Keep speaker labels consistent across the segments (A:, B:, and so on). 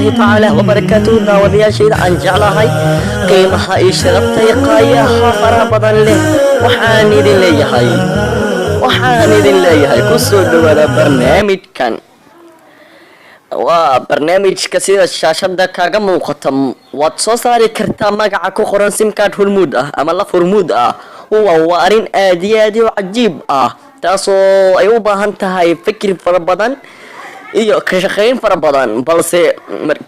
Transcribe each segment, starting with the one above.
A: Waraxmatullaahi tacaala wabarakaatuhu. Daawadayaashayda aan jeclahay, qiimaha iyo sharafta iyo qaayaha faraha badan leh, waxaan idin leeyahay ku soo dhawaada barnaamijkan. Waa barnaamijka sida shaashada kaaga muuqata. Waad soo saari kartaa magaca ku qoran simcard Hormuud ah ama laf Hormuud ah. Waa arrin aad iyo aad u cajiib ah, taasoo ay u baahan tahay fikir fara badan iyo ka shaqeyn fara badan. Balse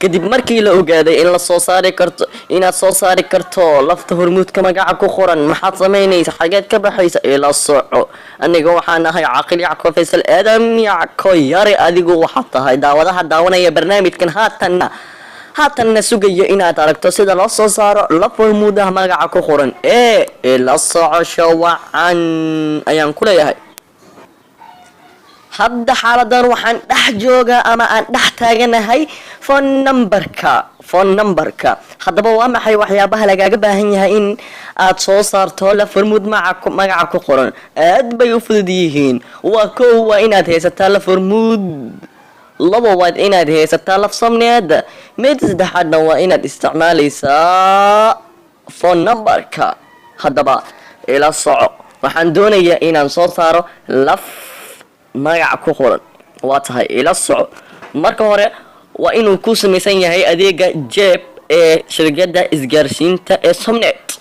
A: kadib markii la ogaaday in la soo saari karto, inaad soo saari karto lafta Hormuudka magaca ku qoran, maxaad samaynaysa? Xageed ka baxaysa? Ila soco. Aniga waxaan ahay Caaqil Yacko Faysal Aadam Yacko Yare. Adigu waxaad tahay daawadaha daawanaya barnaamijkan, haatanna sugayo inaad aragto sida loo soo saaro laf Hormuud ah magaca ku qoran. Ee ila socosho wacan ayaan ku leeyahay. Hadda xaaladan waxaan dhex joogaa ama aan dhex taaganahay phone numberka. Phone numberka haddaba waa maxay waxyaabaha lagaaga baahan yahay in aad soo saarto laf Hormuud magaca ku qoran? Aad bay u fudud yihiin. Waa kow, waa inaad haysataa laf Hormuud. Labo, waad inaad haysataa laf Somnet. Mid saddexaadna waa inaad isticmaalaysaa phone numberka. Haddaba ila soco. Waxaan doonayaa inaan soo saaro laf magaca ku qoran. Waa tahay, ila soco. Marka hore waa inuu ku samaysan yahay adeega Jeeb ee shirkadda isgaarsiinta ee Somnet.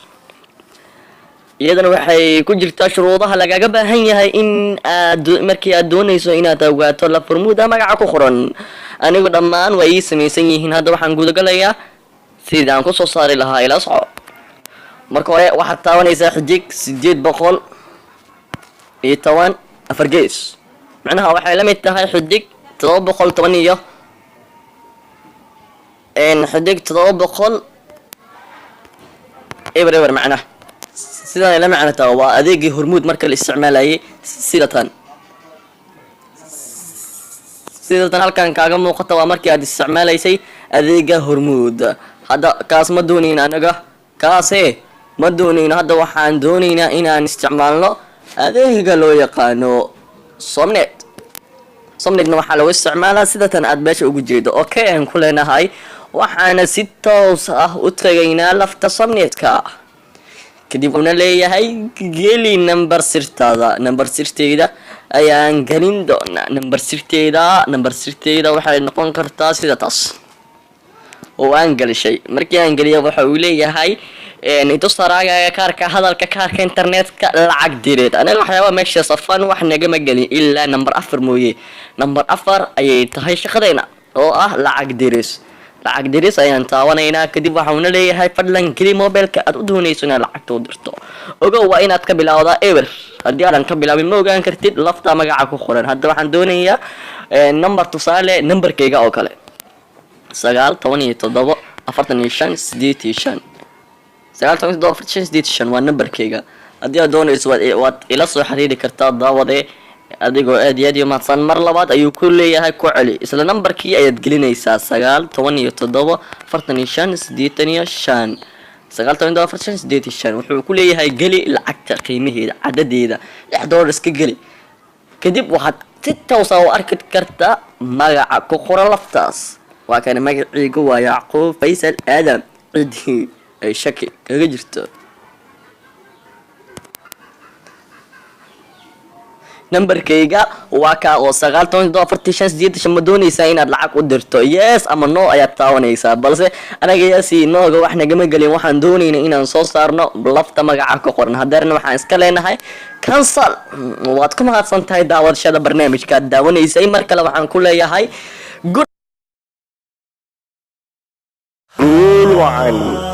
A: Iyadana waxay ku jirtaa shuruudaha lagaga baahan yahay in aad markii aad doonayso inaad ogaato laf Hormuuda magaca ku qoran. Anigu dhammaan waa ii samaysan yihiin. Hadda waxaan gudagalayaa sidii aan kusoo saari lahaa. Ila soco. Marka hore waxaad taabanaysaa *814#. Macnaha waxay la mid tahay *710 iyo *700 0 0. Macnaha sidaan la macno taha waa adeegii Hormuud marka la isticmaalayay. Sidatan halkan kaaga muuqata waa markii aad isticmaalaysay adeega Hormuud. Hadda kaas ma doonayn anaga, kaase ma doonayno. Hadda waxaan doonaynaa inaan isticmaalno adeega loo yaqaano Somnet. Somnetna waxaa lagu isticmaalaa sidatan aad meesha ugu jeedo. Okay, aan ku leenahay. Waxaana si toos ah u tagaynaa lafta Somnetka. Kadib una leeyahay geli number sirtaada. Number sirteyda ayaan gelin doonaa. Number sirteyda waxay noqon kartaa sida taas oo aan gelishay. Markii aan geliya, waxa uu leeyahay itusaraagaaga kaarka hadalka, kaarka internetka, lacag direed. Aniga waxyaaba meesha safan wax nagama gelin ilaa number 4 mooye. Number 4 ayay tahay shaqadeyna oo ah lacag diris. Lacag diris ayaan taabanaynaa. Kadib waxauna leeyahay fadlan geli mobilka aad u doonayso inaad lacagta u dirto. Ogow, waa inaad ka bilowdaa eber. Haddii aadan ka bilaabin, ma ogaan kartid lafta magaca ku qoran. Hadda waxaan doonayaa number, tusaale numberkayga oo kale, 9174585. 9174585 waa numberkayga. Haddii aad doonayso, waad ila soo xiriiri kartaa, daawade, adigoo aad iyo aad iyo mahadsan. Mar labaad ayuu ku leeyahay ku celi. Isla numberkii ayaad gelinaysaa, 9174585. 9174585. Wuxuu ku leeyahay geli lacagta qiimaheeda, cadadeeda $6 iska geli. Kadib waxaad si toosa u arki kartaa magaca ku qoran laftaas. Waa kana, magaciigu waa Yacquub Faysal Aadam, ciddii ay shaki kaga jirto. Nambarkayga waa kaa oo 9174585. Ma doonaysaa inaad lacag u dirto? Yes ama no ayaad taabanaysaa. Balse anaga yes no-ga wax nagama gelin. Waxaan doonaynaa inaan soo saarno lafta magaca ka qoran. Hadeerna waxaan iska leenahay cancel. Waad ku mahadsan tahay daawadashada barnaamijka aad daawanaysay. Mar kale waxaan ku leeyahay guul wacan.